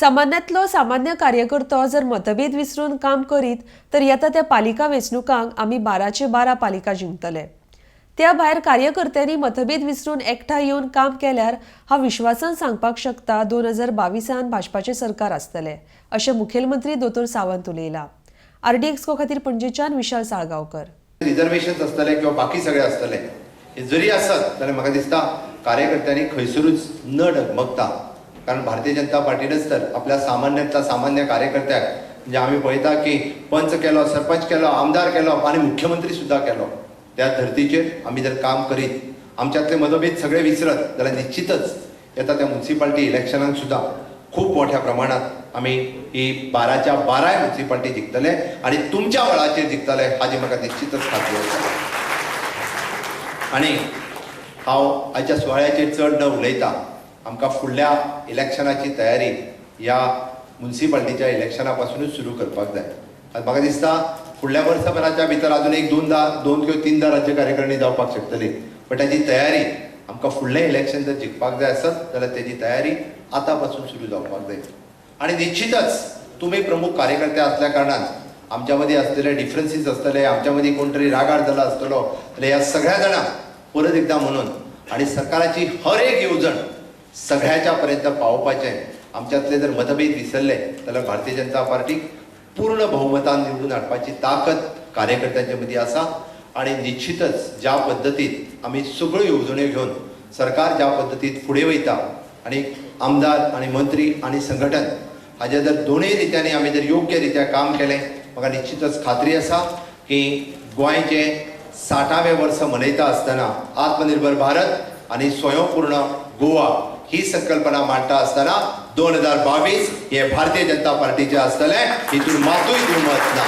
सामान्यांतलो सामान्य कार्यकर्तो जर मतभेद विसरून काम करीत तर येता त्या पालिका वेंचणुकांक आमी 12चे 12 पालिका जिंकतले. त्या भायर कार्यकर्त्यांनी मतभेद विसरून एकठांय येवन काम केल्यार हांव विश्वासान सांगपाक शकता, 2022 भाजपाचें सरकार आसतलें, अशें मुखेलमंत्री दोतोर सावंत उलयला. आरडीएक्सको खातीर पणजेच्यान विशाल साळगांवकर. रिजर्वेशन्स आसतले किंवा बाकी सगळे आसतले, हे जरी आसत जाल्यार म्हाका दिसता कार्यकर्त्यांनी खंयसरूच न डगमगता, कारण भारतीय जनता पार्टीनच तर आपल्या सामान्यांतल्या सामान्य कार्यकर्त्याक, म्हणजे आमी पळयता की पंच केलो, सरपंच केलो, आमदार केलो आनी मुख्यमंत्री सुद्दां केलो. त्या धर्तीचेर आमी जर काम करीत, आमच्यातले मतभेद सगळे विसरत जाल्यार निश्चितच येता त्या मुन्सिपाल्टी इलेक्शनाक सुद्दां खूब मोठ्या प्रमाणात आमी ही 12च्या 12 मुन्सिपाल्टी जिखतले आनी तुमच्या बळाचेर जिखतले, हाजी म्हाका निश्चितच खात्री आसा. आनी हांव आयच्या सुवाळ्याचेर चड न उलयता, आमकां फुडल्या इलेक्शनाची तयारी ह्या मुन्सिपाल्टीच्या इलेक्शना पासुनूच सुरू करपाक जाय. आनी म्हाका दिसता फुडल्या वर्सभराच्या भितर अजून एक दोनदा, दोन किंवा तीनदा राज्य कार्यकारिणी जावपाक शकतली, बट ताजी तयारी आमकां फुडलें इलेक्शन जर जिखपाक जाय आसत जाल्यार तेजी तयारी आतां पासून सुरू जावपाक जाय. आनी निश्चितच तुमी प्रमुख कार्यकर्ते आसल्या कारणान आमच्या मदीं आसलेले डिफरन्सीस आसतले, आमच्या मदीं कोण तरी रागार जाला आसतलो, जाल्यार ह्या सगळ्या जाणांक परत एकदां म्हणून आनी सरकाराची हर एक येवजण सगळ्याच्या पर्यंत पावोवपाचें, आमच्यांतले जर मतभेद विसरले जाल्यार भारतीय जनता पार्टीक पूर्ण बहुमतान निवडून हाडपाची ताकद कार्यकर्त्यांच्या मदीं आसा. आनी निश्चितच ज्या पद्दतीन आमी सगळ्यो येवजण्यो घेवन सरकार ज्या पद्दतीन फुडें वयता आनी आमदार आनी मंत्री आनी संघटन हाजे जर दोनूय रित्यांनी आमी जर योग्य रित्या काम केलें, म्हाका निश्चितच खात्री आसा की गोंयचें 60वें वर्स मनयता आसतना आत्मनिर्भर भारत आनी स्वयंपूर्ण गोवा ही संकल्पना मांडटा आसतना 2022 हे भारतीय जनता पार्टीचें आसतलें, हितून मातूय दुमत ना.